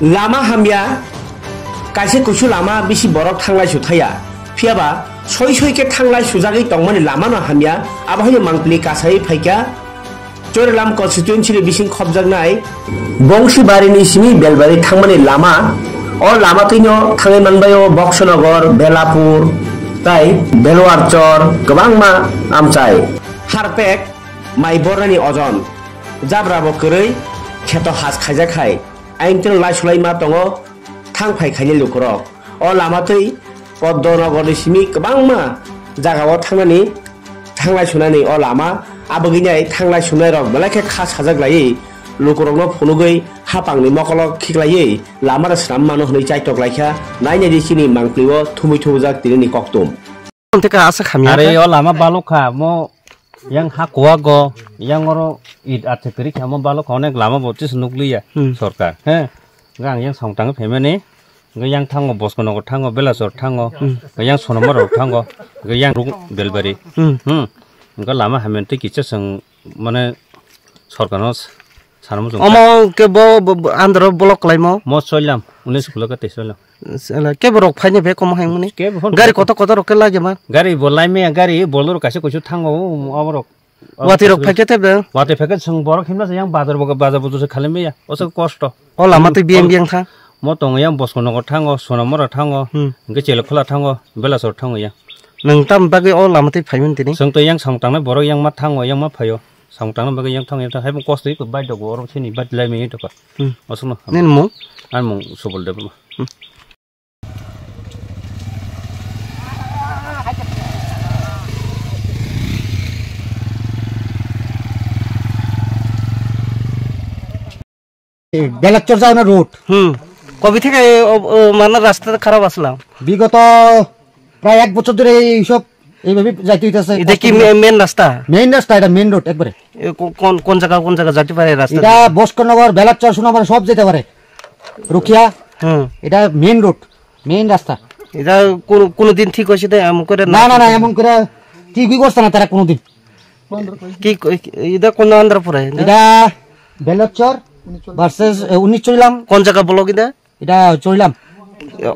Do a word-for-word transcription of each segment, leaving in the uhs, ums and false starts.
Lama hamya, kaisa kusu lama bisi borok thanglai su thaya. Phiyaba soi soi khe thanglai sujagwi tongmani lama no hamya, abo haino mangpili kasai phaikha. Chorilam constituency ni bising khopjaknai Bongsibari ni simi Belbari thangmani lama, o lama twino thangwi manbaio Boksonogor, Belapur, tai Beluarchor kwbangma amchai. Harpek mai bornani ojon, jabra bo kwrwi, kheto has khaijak hai. Aintwino laisulaima tongo thang phai khainai lukurok. O lama twi Poddo nogorni simi kwbangma jagao thangnani, thanglai sunani o lama, abagwi nai thanglai sunai rok belai khe kha sajak laiwi lukurokno phunugwi hapangni mokolo khiklaiwi lama rw swnam mano hwnwi chaitok laikha. Nainai di chini mangpli o thumwi thubujak tinini koktum. Tei ka asa khamya Are kha? O lama balok kha, mo yang ha kuwa go, yang oro it athe piri kha, mo balok kha, onek lama bo tis nukliya Hmm. Sorkar, he. Gang yang song tang phaimani, ga yang thango, Bosko nogo thango, Belasor thango, Hmm. ga yang Sonomar rok thango, ga yang ruk Belbari. Hmm. Hmm. Ga lama hamen tei kicha song mane Sorkar no sanamo chwng. Omo ke bo, bo, bo, andro block khlaimo? Mo soilam, unis kulo ka tei soilam. Sala, ke borok phaini be komo hai muni? Ke bo phone Gari kha. Koto koto rok ke lage ma? Gari bo lai meya, gari Bolero kaisa kuisu thango, o, o, aborok. Wati rok phaikhe tebe? Wati phaikhe chwng borok himna se yang bazar bo, bazar bo se khali meya. O se kosto. O lama twi biyang biyang tha? Mo tongo yang Bosko nogo thango, Sonomora thango, Hmm. hingke Chelekhola thango, Belasor thango yang. Nwng tam bagwi o lama twi phaimani tini? Chwng to yang song tangnai borok yang ma thango, yang ma phaio. Song tangna bagwi yang thang, yang thang, hai bo kosto iko bai dogo, oro sini bai lai mei dogo. Hmm. Aswkno. Nini mung? Ani mung Subol Debbarma. Hmm. Belachor jauna road. Hmm. কবে থেকে ও, ও, মানে রাস্তাটা খারাপ আসলাম? বিগত প্রায় এক বছর ধরে এইসব এইভাবে যাইতে হইতেছে। এটা কি মে-, মেইন রাস্তা? মেইন রাস্তা, এটা মেইন রোড একবারে। এ, কো-, কোন, কোন জায়গা, কোন জায়গা যাইতে পারে রাস্তা এটা দিয়ে? বস্করনগর, বেলারচর, সোনামারা সব যেতে পারে। রুকিয়া, হুম। এটা মেইন রোড, মেইন রাস্তা। এটা কোনো, কোনো দিন ঠিক হয়েছে তো এমন করে না, না, না, এমন করে ঠিকই করছে না তারা কোনোদিন। কি ক-, এটা কোন আন্ধ্রপুরে? এটা বেলারচর ভার্সেস, এ, উনিশ চইলাম। কোন জায়গা ব্লক এটা? এটা চইলাম।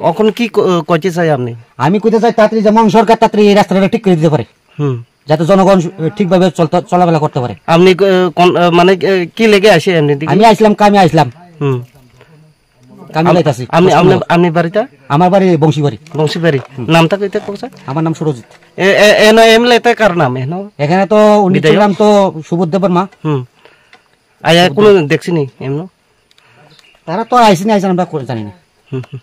এখন কি ক-, করতে চাই আপনি? আমি কইতে চাই তাড়াতাড়ি যেমন সরকার তাড়াতাড়ি এই রাস্তাটা ঠিক করে দিতে পারে। হুম। যাতে জনগণ সু-, ঠিকভাবে চলতে, চলাফেরা করতে পারে। আপনি, এ, কোন, এ, মানে, এ, কি লেগে আসে এমনি দিকে? আমি আইছিলাম, কামে আইছিলাম। হুম। কামে আম-, যাইতাছি। আপনি, আপনি, আপনি বাড়িটা? আমার বাড়ি বংশীবাড়ি। বংশীবাড়ি। হুম। নামটা কইতে কইছে? আমার নাম সুরজিৎ। এ, এ, এনো এমএলএ তে কার নাম এনো? এখানে তো উনি বিধায়ক? ছিলাম তো সুবোধ দেববর্মা। হুম। আয়া কোনো দেখছিনি এমনো? তারা তো আর আইসিনি, আইসেন আমরা করে জানি না। হুম, হুম।